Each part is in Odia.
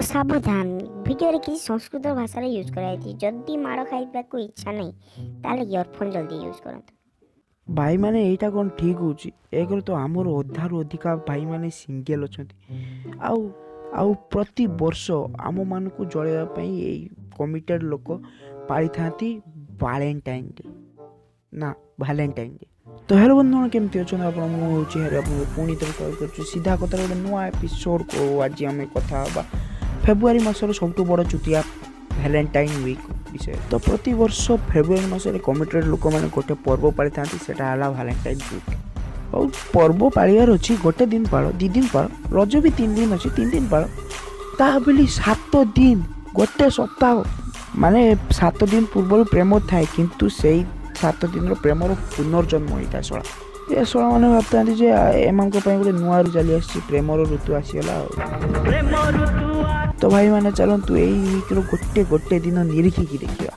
ସାବଧାନ, ଭିଡ଼ିଓରେ କିଛି ସଂସ୍କୃତ ଭାଷାରେ ୟୁଜ୍ କରାଯାଇଛି। ଯଦି ମାଡ଼ ଖାଇବାକୁ ଇଚ୍ଛା ନାହିଁ, ତାହେଲେ ଇୟରଫୋନ୍ ଜଲ୍ଦି ୟୁଜ୍ କରନ୍ତୁ। ଭାଇମାନେ, ଏଇଟା କ'ଣ ଠିକ୍ ହେଉଛି? ଏକରେ ତ ଆମର ଅଧାରୁ ଅଧିକା ଭାଇମାନେ ସିଙ୍ଗେଲ୍ ଅଛନ୍ତି ଆଉ ପ୍ରତିବର୍ଷ ଆମମାନଙ୍କୁ ଜଳେଇବା ପାଇଁ ଏଇ କମିଟେଡ଼ ଲୋକ ପାଳିଥାନ୍ତି ଭାଲେଣ୍ଟାଇନ୍ ଡେ ନା ଭାଲେଣ୍ଟାଇନ୍ ଡେ। ତ ହ୍ୟାଲୋ ବନ୍ଧୁଗଣ, କେମିତି ଅଛନ୍ତି ଆପଣ? ମୁଁ ହେଉଛି ହାରି, ଆପଣଙ୍କୁ ପୁଣି ଥରେ କଲ୍ କରୁଛି ସିଧା କଥାର ଗୋଟେ ନୂଆ ଏପିସୋଡ଼କୁ। ଆଜି ଆମେ କଥା ହେବା ଫେବୃଆରୀ ମାସର ସବୁଠୁ ବଡ଼ ଚୁତିଆ ଭ୍ୟାଲେଣ୍ଟାଇନ୍ ୱିକ୍ ବିଷୟରେ। ତ ପ୍ରତିବର୍ଷ ଫେବୃଆରୀ ମାସରେ କମିଟେଡ଼ ଲୋକମାନେ ଗୋଟେ ପର୍ବ ପାଳିଥାନ୍ତି, ସେଟା ହେଲା ଭାଲେଣ୍ଟାଇନ୍ ୱିକ୍। ଆଉ ପର୍ବ ପାଳିବାର ଅଛି, ଗୋଟେ ଦିନ ପାଳ, 2 ଦିନ ପାଳ। ରଜ ବି 3 ଦିନ ଅଛି, 3 ଦିନ ପାଳ। ତା ବୋଲି 7 ଦିନ, ଗୋଟେ ସପ୍ତାହ? ମାନେ 7 ଦିନ ପୂର୍ବରୁ ପ୍ରେମ ଥାଏ, କିନ୍ତୁ ସେଇ 7 ଦିନର ପ୍ରେମର ପୁନର୍ଜନ୍ମ ହୋଇଥାଏ। ଶଳା, ଏ ଶଳାମାନେ ଭାବୁଥାନ୍ତି ଯେ ଏମାନଙ୍କ ପାଇଁ ଗୋଟେ ନୂଆ ଚାଲି ଆସିଛି, ପ୍ରେମର ଋତୁ ଆସିଗଲା। ଆଉ ତ ଭାଇମାନେ, ଚାଲନ୍ତୁ ଏଇ ୱିକ୍ର ଗୋଟେ ଗୋଟେ ଦିନ ନିରୀଖିକି ଦେଖିବା।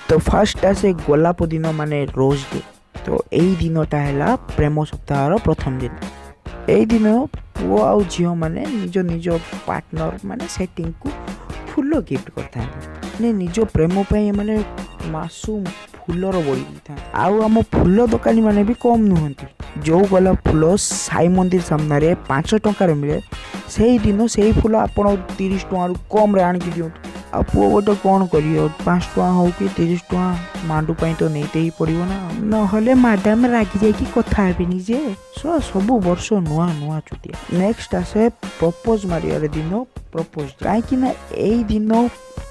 ତ ଫାର୍ଷ୍ଟ ଆସେ ଗୋଲାପ ଦିନ, ମାନେ ରୋଜ୍ ଡେ। ତ ଏଇ ଦିନଟା ହେଲା ପ୍ରେମ ସପ୍ତାହର ପ୍ରଥମ ଦିନ। ଏଇ ଦିନ ପୁଅ ଆଉ ଝିଅମାନେ ନିଜ ନିଜ ପାର୍ଟନର, ମାନେ ସେଟିଂକୁ ଫୁଲ ଗିଫ୍ଟ କରିଥାନ୍ତି। ମାନେ ନିଜ ପ୍ରେମ ପାଇଁ ଏମାନେ ମାସୁମ ଫୁଲର ବଳି ଦେଇଥାନ୍ତି। ଆଉ ଆମ ଫୁଲ ଦୋକାନୀମାନେ ବି କମ୍ ନୁହନ୍ତି। ଯେଉଁ ଗୋଲାପ ଫୁଲ ସାଇ ମନ୍ଦିର ସାମ୍ନାରେ 5 ଟଙ୍କାରେ ମିଳେ, ସେଇ ଦିନ ସେଇ ଫୁଲ ଆପଣ 30 ଟଙ୍କାରୁ କମ୍ରେ ଆଣିକି ଦିଅନ୍ତୁ। ଆଉ ପୁଅ ଗୋଟେ କ'ଣ କରିବ? 5 ଟଙ୍କା ହଉ କି 30 ଟଙ୍କା, ମାଣ୍ଡୁ ପାଇଁ ତ ନେଇତେ ହିଁ ପଡ଼ିବ ନା, ନହେଲେ ମ୍ୟାଡ଼ାମ୍ ରାଗି ଯାଇକି କଥା ହେବେନି ଯେ। ଶଳା, ସବୁ ବର୍ଷ ନୂଆ ନୂଆ ଚୁତିଆ। ନେକ୍ସଟ ଆସେ ପ୍ରପୋଜ ମାରିବାର ଦିନ, ପ୍ରପୋଜ। କାହିଁକି ନା ଏଇ ଦିନ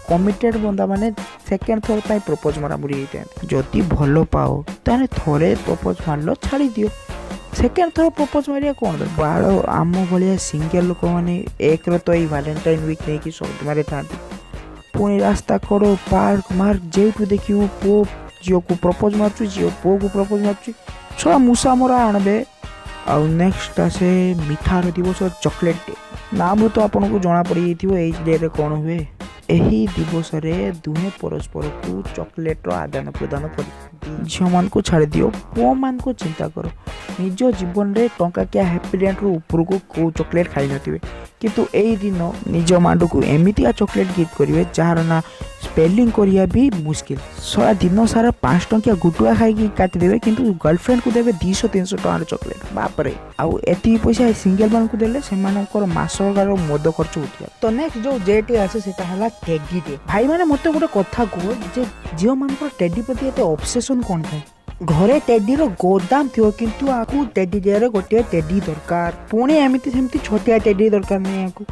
କମିଟେଡ଼ ବନ୍ଦାମାନେ ସେକେଣ୍ଡ ଥର ପାଇଁ ପ୍ରପୋଜ ମରାମରି ହେଇଥାନ୍ତି। ଯଦି ଭଲ ପାଅ, ତାହେଲେ ଥରେ ପ୍ରପୋଜ ମାରିଲ, ଛାଡ଼ି ଦିଅ। ସେକେଣ୍ଡ ଥର ପ୍ରପୋଜ ମାରିବା କ'ଣ ଦରକାର? ବାଳ, ଆମ ଭଳିଆ ସିଙ୍ଗଲ ଲୋକମାନେ ଏକରେ ତ ଏଇ ଭାଲେଣ୍ଟାଇନ୍ ୱିକ୍ ନେଇକି ସଦମାରେ ଥାନ୍ତି, ପୁଣି ରାସ୍ତା କଡ଼, ପାର୍କ ମାର୍କ, ଯେଉଁଠୁ ଦେଖିବୁ ପୁଅ ଝିଅକୁ ପ୍ରପୋଜ ମାରୁଛି, ଝିଅ ପୁଅକୁ ପ୍ରପୋଜ ମାରୁଛି। ଛୁଆ ମୂଷା ମରା ଆଣବେ। ଆଉ ନେକ୍ସଟ ଆସେ ମିଠାର ଦିବସ, ଚକୋଲେଟ୍ ଡେ। ନାମରୁ ତ ଆପଣଙ୍କୁ ଜଣା ପଡ଼ିଯାଇଥିବ ଏଇ ଡେରେ କ'ଣ ହୁଏ। ଏହି ଦିବସରେ ଦୁହେଁ ପରସ୍ପରକୁ ଚକୋଲେଟ୍ର ଆଦାନ ପ୍ରଦାନ କରିଥାନ୍ତି। ଝିଅମାନଙ୍କୁ ଛାଡ଼ିଦିଅ, ପୁଅମାନଙ୍କୁ ଚିନ୍ତା କର। ନିଜ ଜୀବନରେ ଟଙ୍କାକିଆ ହ୍ୟାପିଡେଣ୍ଟରୁ ଉପରକୁ କେଉଁ ଚକୋଲେଟ୍ ଖାଇନଥିବେ, କିନ୍ତୁ ଏଇ ଦିନ ନିଜ ମାଣ୍ଡୁକୁ ଏମିତିକା ଚକୋଲେଟ୍ ଗିଫ୍ଟ କରିବେ ଯାହାର ନା ସ୍ପେଲିଂ କରିବା ବି ମୁସ୍କିଲ। ଶଳା, ଦିନ ସାରା 5 ଟଙ୍କିଆ ଗୁଟୁଆ ଖାଇକି କାଟିଦେବେ, କିନ୍ତୁ ଗର୍ଲଫ୍ରେଣ୍ଡକୁ ଦେବେ 200-300 ଟଙ୍କାର ଚକୋଲେଟ୍। ବାପରେ! ଆଉ ଏତିକି ପଇସା ସିଙ୍ଗଲ ମାନଙ୍କୁ ଦେଲେ ସେମାନଙ୍କର ମାସକାର ମଦ ଖର୍ଚ୍ଚ ଉଠିବ। ତ ନେକ୍ସଟ ଯେଉଁ ଡେଟି ଆସେ, ସେଟା ହେଲା ଟେଡି ଡେ। ଭାଇମାନେ, ମୋତେ ଗୋଟେ କଥା କୁହ ଯେ ଝିଅମାନଙ୍କର ଟେଡି ପ୍ରତି ଏତେ ଅବସେସନ୍ କ'ଣ ଥାଏ? ଘରେ ଟେଡିର ଗୋଦାମ ଥିବ, କିନ୍ତୁ ଆକୁ ଟେଡି ଡେରେ ଗୋଟିଏ ଟେଡି ଦରକାର। ପୁଣି ଏମିତି ସେମିତି ଛୋଟିଆ ଟେଡି ଦରକାର ନାହିଁ ଆକୁ,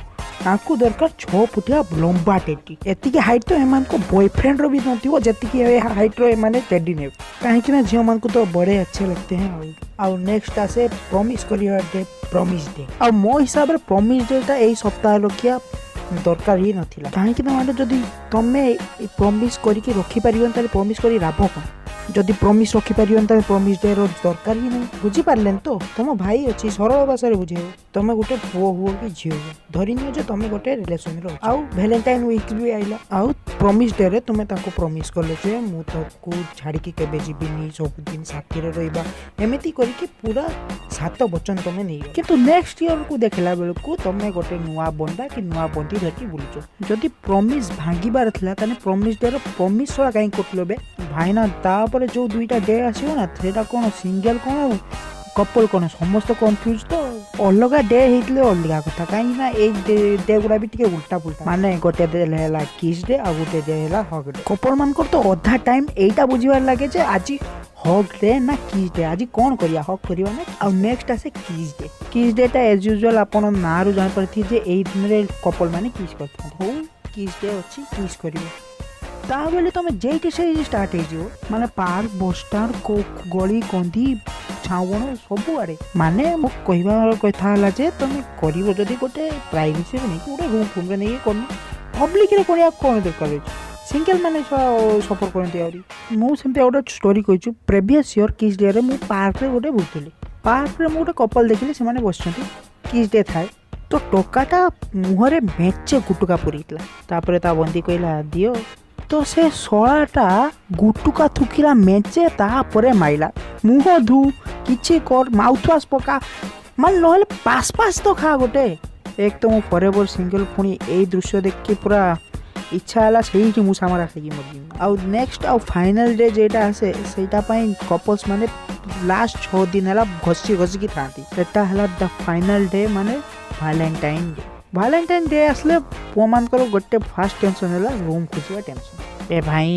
ତାଙ୍କୁ ଦରକାର 6 ଫୁଟିଆ ଲମ୍ବା ଟେଡି। ଏତିକି ହାଇଟ୍ ତ ଏମାନଙ୍କ ବୟଫ୍ରେଣ୍ଡର ବି ନଥିବ, ଯେତିକି ଏ ହାଇଟ୍ର ଏମାନେ ଟେଡି ନେବେ। କାହିଁକି ନା ଝିଅମାନଙ୍କୁ ତ बड़े अच्छे लगते हैं। ଆଉ ନେକ୍ସଟ ଆସେ ପ୍ରମିସ୍ କରିବା ଡେ, ପ୍ରମିସ୍ ଡେ। ଆଉ ମୋ ହିସାବରେ ପ୍ରମିସ୍ ଡେଟା ଏଇ ସପ୍ତାହ ରଖିବା ଦରକାର ହିଁ ନଥିଲା। କାହିଁକି ନା ମାନେ ଯଦି ତମେ ପ୍ରମିସ୍ କରିକି ରଖିପାରିବନି, ତାହେଲେ ପ୍ରମିସ୍ କରି ଲାଭ କ'ଣ? ଯଦି ପ୍ରମିସ୍ ରଖିପାରିବନି, ତାହେଲେ ପ୍ରମିସ୍ ଡେର ଦରକାର ହିଁ ନାହିଁ। ବୁଝିପାରିଲେନି ତ? ତମ ଭାଇ ଅଛି, ସରଳ ଭାଷାରେ ବୁଝେଇବ। ତମେ ଗୋଟେ ପୁଅ ହୁଅ କି ଝିଅ ହୁଅ, ଧରିନିଅ ଯେ ତମେ ଗୋଟେ ରିଲେସନରେ ଅଛ ଆଉ ଭ୍ୟାଲେଣ୍ଟାଇନ୍ ୱିକ୍ ବି ଆଇଲା, ଆଉ ପ୍ରମିସ୍ ଡେରେ ତୁମେ ତାଙ୍କୁ ପ୍ରମିସ୍ କଲେ ଯେ ମୁଁ ତାକୁ ଛାଡ଼ିକି କେବେ ଯିବିନି, ସବୁଦିନ ସାଥିରେ ରହିବା, ଏମିତି କରିକି ପୁରା ସାତ ବଚନ ତମେ ନେଇଗଲ। କିନ୍ତୁ ନେକ୍ସଟ ଇୟରକୁ ଦେଖିଲା ବେଳକୁ ତମେ ଗୋଟେ ନୂଆ ବନ୍ଦା କି ନୂଆ ବନ୍ଦି ଧରିକି ବୁଲୁଛ। ଯଦି ପ୍ରମିସ୍ ଭାଙ୍ଗିବାର ଥିଲା, ତାହେଲେ ପ୍ରମିସ୍ ଡେର ପ୍ରମିସ୍ ଶଳା କାହିଁକି କରୁଥିଲ ବେ ଭାଇନା? ତାପରେ ଯେଉଁ ଦୁଇଟା ଡେ ଆସିବ ନା, ସେଇଟା କ'ଣ ସିଙ୍ଗଲ କ'ଣ କପଲ୍ କ'ଣ, ସମସ୍ତେ କନଫ୍ୟୁଜ୍। ତ ଅଲଗା ଡେ ହେଇଥିଲେ ଅଲଗା କଥା। କାହିଁକି ନା ଏଇ ଡେ ଗୁଡ଼ା ବି ଟିକେ ଉଲ୍ଟା ପୁଲ୍ଟା। ମାନେ ଗୋଟେ ଡେ ହେଲା କିସ୍ ଡେ ଆଉ ଗୋଟେ ଡେ ହେଲା ହଗ୍ ଡେ। କପଲ୍ ମାନଙ୍କର ତ ଅଧା ଟାଇମ୍ ଏଇଟା ବୁଝିବାର ଲାଗେ ଯେ ଆଜି ହଗ୍ ଡେ ନା କିସ୍ ଡେ, ଆଜି କ'ଣ କରିବା, ହଗ୍ କରିବା ନା। ଆଉ ନେକ୍ସଟ ଆସେ କିସ୍ ଡେ। କିସ୍ ଡେଟା ଏଜ୍ ୟୁଜୁଆଲ୍ ଆପଣ ନାଁରୁ ଜାଣିପାରିଥିବେ ଯେ ଏଇ ଦିନରେ କପଲ୍ ମାନେ କିସ୍ କରିଥାନ୍ତି। ହଉ, କିସ୍ ଡେ ଅଛି, କିସ୍ କରିବ। ତା ବୋଲି ତମେ ଯେଇଠି ସେଇଠି ଷ୍ଟାର୍ଟ ହେଇଯିବ, ମାନେ ପାର୍କ, ବସଷ୍ଟାଣ୍ଡ, ଗଳି କନ୍ଦି, ଝାଉଁବଣ, ସବୁଆଡ଼େ। ମାନେ ମୋ କହିବାର କଥା ହେଲା ଯେ ତମେ କରିବ ଯଦି, ଗୋଟେ ପ୍ରାଇଭେସିରେ ନେଇକି, ଗୋଟେ ରୁମ୍ ଫୁମ୍ରେ ନେଇକି କରୁନ। ପବ୍ଲିକରେ କରିବାକୁ କ'ଣ ଦରକାର ଅଛି? ସିଙ୍ଗଲ ମାନେ ସଫର କରନ୍ତି ଆହୁରି। ମୁଁ ସେମିତି ଆଉ ଗୋଟେ ଷ୍ଟୋରି କହିଛୁ। ପ୍ରିଭିୟସ୍ ଇୟର୍ କିସ୍ ଡେରେ ମୁଁ ପାର୍କରେ ଗୋଟେ ବୁଲୁଥିଲି। ପାର୍କରେ ମୁଁ ଗୋଟେ କପଲ୍ ଦେଖିଲି, ସେମାନେ ବସିଛନ୍ତି, କିସ୍ ଡେ ଥାଏ। ତ ଟୋକାଟା ମୁହଁରେ ମେଞ୍ଚେ ଗୁଟୁକା ପୁରେଇଥିଲା। ତାପରେ ତା ବନ୍ଦି କହିଲା, ଦିଅ। ତ ସେ ଶଳାଟା ଗୁଟୁକା ଥୁକିଲା ମେଞ୍ଚେ, ତାପରେ ମାଇଲା। ମୁହଁ ଧୁ, କିଛି କର, ମାଉଥ୍ ୱାଶ୍ ପକା, ମାନେ ନହେଲେ ପାସ୍ ପାସ୍ ତ ଖା ଗୋଟେ। ଏକ ତ ମୁଁ ଫରେଭର ସିଙ୍ଗଲ, ପୁଣି ଏଇ ଦୃଶ୍ୟ ଦେଖିକି ପୁରା ଇଚ୍ଛା ହେଲା ସେଇଠି ମୂଷା ମରା ଖାଇକି ମରିଯିବି। ଆଉ ନେକ୍ସଟ ଆଉ ଫାଇନାଲ ଡେ ଯେଇଟା ଆସେ, ସେଇଟା ପାଇଁ କପଲ୍ସ ମାନେ ଲାଷ୍ଟ 6 ଦିନ ହେଲା ଘଷି ଘଷିକି ଥାଆନ୍ତି। ସେଟା ହେଲା ଦ ଫାଇନାଲ ଡେ, ମାନେ ଭାଲେଣ୍ଟାଇନ୍ ଡେ। ଭାଲେଣ୍ଟାଇନ୍ ଡେ ଆସିଲେ ପୁଅମାନଙ୍କର ଗୋଟେ ଫାଷ୍ଟ ଟେନସନ୍ ହେଲା ରୁମ୍ ଖୋଜିବା ଟେନସନ୍। ଏ ଭାଇ,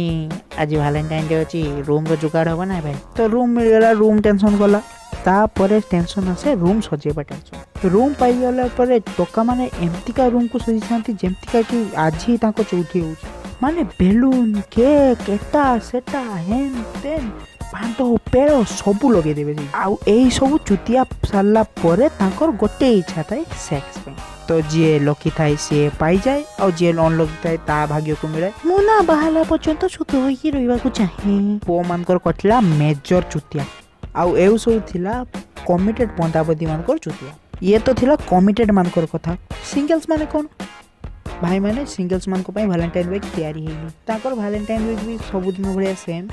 ଆଜି ଭାଲେଣ୍ଟାଇନ୍ ଡେ ଅଛି, ରୁମ୍ର ଯୋଗାଡ଼ ହେବ ନା ଭାଇ? ତ ରୁମ୍ ମିଳିଗଲା, ରୁମ୍ ଟେନସନ୍ ଗଲା। ତାପରେ ଟେନସନ୍ ଆସେ ରୁମ୍ ସଜେଇବା ଟେନସନ୍। ରୁମ୍ ପାଇଗଲା ପରେ ଟୋକାମାନେ ଏମିତିକା ରୁମ୍କୁ ସଜେଇଥାନ୍ତି, ଯେମିତିକା କି ଆଜି ତାଙ୍କ ଚଉଠି ହେଉଛି। ମାନେ ବେଲୁନ୍, କେକ୍, ଏଟା ସେଟା, ହେନ୍ ତେନ୍, ବାଣ୍ଡ ପେଳ ସବୁ ଲଗେଇଦେବେ ସେଇଠି। ଆଉ ଏଇ ସବୁ ଚୁତିଆ ସାରିଲା ପରେ ତାଙ୍କର ଗୋଟେ ଇଚ୍ଛା ଥାଏ ସେକ୍ସ ପାଇଁ। ତ ଯିଏ ଲକି ଥାଏ ସିଏ ପାଇଯାଏ, ଆଉ ଯିଏ ଅନଲକି ଥାଏ ତା ଭାଗ୍ୟକୁ ମିଳେ। ମୁଁ ନା ବାହାରିଲା ପର୍ଯ୍ୟନ୍ତ ଶୁଦ୍ଧ ହୋଇକି ରହିବାକୁ ଚାହେଁ। ପୁଅମାନଙ୍କର କଟିଲା ମେଜର ଚୁତିଆ। ଆଉ ଏଉ ସବୁ ଥିଲା କମିଟେଡ୍ ବନ୍ଦାବନ୍ଦି ମାନଙ୍କର ଚୁତିଆ। ଇଏ ତ ଥିଲା କମିଟେଡ୍ ମାନଙ୍କର କଥା। ସିଙ୍ଗଲ୍ସ ମାନେ କ'ଣ ଭାଇମାନେ? ସିଙ୍ଗଲ୍ସ ମାନଙ୍କ ପାଇଁ ଭାଲେଣ୍ଟାଇନ୍ ୱିକ୍ ତିଆରି ହେଇନି। ତାଙ୍କର ଭାଲେଣ୍ଟାଇନ୍ ୱିକ୍ ବି ସବୁଦିନ ଭଳିଆ ସେମ୍।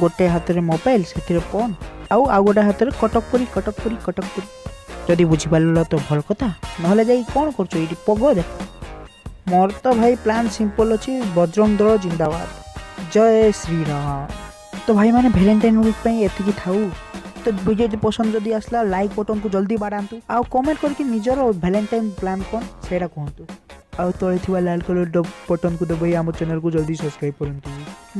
ଗୋଟେ ହାତରେ ମୋବାଇଲ, ସେଥିରେ ଫୋନ୍, ଆଉ ଆଉ ଗୋଟେ ହାତରେ କଟକ ପୁରୀ, କଟକ ପୁରୀ, କଟକ ପୁରୀ। ଯଦି ବୁଝିପାରିଲ ତ ଭଲ କଥା, ନହେଲେ ଯାଇ କ'ଣ କରୁଛ ଏଇଠି ପୋଗ ଦେଖ। ମୋର ତ ଭାଇ ପ୍ଲାନ୍ ସିମ୍ପଲ୍ ଅଛି। ବଜରଙ୍ଗ ଦଳ ଜିନ୍ଦାବାଦ, ଜୟ ଶ୍ରୀରାମ। ତ ଭାଇମାନେ, ଭାଲେଣ୍ଟାଇନ୍ ୱିକ୍ ପାଇଁ ଏତିକି ଥାଉ। ତ ଭିଡ଼ିଓଟି ପସନ୍ଦ ଯଦି ଆସିଲା, ଲାଇକ୍ ବଟନ୍କୁ ଜଲ୍ଦି ବାଡ଼ାନ୍ତୁ ଆଉ କମେଣ୍ଟ କରିକି ନିଜର ଭାଲେଣ୍ଟାଇନ୍ ପ୍ଲାନ୍ କ'ଣ ସେଇଟା କୁହନ୍ତୁ। ଆଉ ତଳେ ଥିବା ଲାଲ କଲର୍ ବଟନ୍କୁ ଦବାଇ ଆମ ଚ୍ୟାନେଲକୁ ଜଲ୍ଦି ସବସ୍କ୍ରାଇବ୍ କରନ୍ତୁ।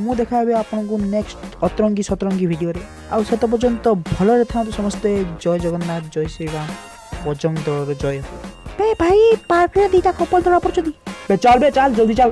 ମୁଁ ଦେଖା ହେବି ଆପଣଙ୍କୁ ନେକ୍ସଟ ଅତରଙ୍ଗୀ ସତରଙ୍ଗୀ ଭିଡ଼ିଓରେ। ଆଉ ସେତେ ପର୍ଯ୍ୟନ୍ତ ଭଲରେ ଥାଆନ୍ତୁ ସମସ୍ତେ। ଜୟ ଜଗନ୍ନାଥ, ଜୟ ଶ୍ରୀରାମ, ବଜରଙ୍ଗ ଦଳର ଜୟ ହଉ। ବେ ଭାଇ, ପାର୍କରେ 2ଟା କପଲ ଧରା ପଡୁଛନ୍ତି। ବେ ଚାଲ, ବେ ଚାଲ, ଜଲ୍ଦି ଚାଲ।